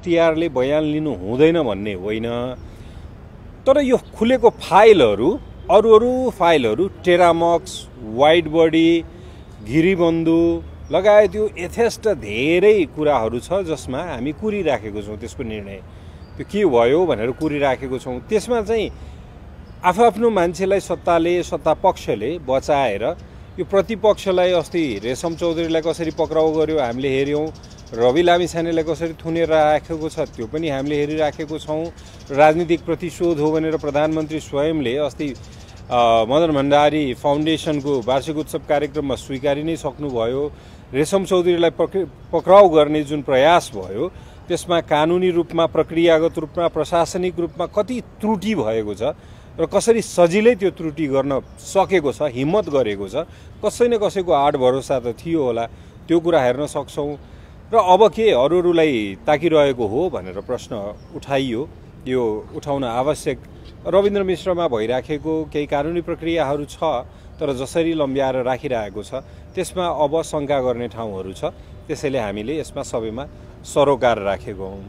इख्तियारले बयान लिनु हुँदैन भन्ने होइन, तर यो खुलेको फाइलहरू अरू फाइलहरू टेरामक्स, वाइड बडी, गिरिबन्धु लगायत यो यथेष्ट धेरै कुराहरू छ जसमा हामी कुरिराखेको छौँ। त्यसको निर्णय त्यो के भयो भनेर कुरिराखेको छौँ। त्यसमा चाहिँ आफ्नो मान्छेलाई सत्ता पक्षले बचाएर यो प्रतिपक्षलाई अस्ति रेशम चौधरीलाई कसरी पक्राउ गर्यो हामीले हेऱ्यौँ, रवि लामिछानेलाई कसरी थुनेर राखेको छ त्यो पनि हामीले हेरिराखेको छौँ। राजनीतिक प्रतिशोध हो भनेर प्रधानमन्त्री स्वयंले अस्ति मदन भण्डारी फाउन्डेसनको वार्षिक उत्सव कार्यक्रममा स्वीकारी नै सक्नुभयो। रेशम चौधरीलाई पक्राउ गर्ने जुन प्रयास भयो त्यसमा कानुनी रूपमा, प्रक्रियागत रूपमा, प्रशासनिक रूपमा कति त्रुटि भएको छ र कसरी सजिलै त्यो त्रुटि गर्न सकेको छ, हिम्मत गरेको छ, कसै न कसैको आड भरोसा त थियो होला, त्यो कुरा हेर्न सक्छौँ। र अब के अरूलाई ताकिरहेको हो भनेर प्रश्न उठाइयो, यो उठाउन आवश्यक। रविन्द्र मिश्रमा भइराखेको केही कानुनी प्रक्रियाहरू छ, तर जसरी लम्ब्याएर राखिरहेको छ त्यसमा अब शङ्का गर्ने ठाउँहरू छ। त्यसैले हामीले यसमा सबैमा सरोकार राखेको हौँ।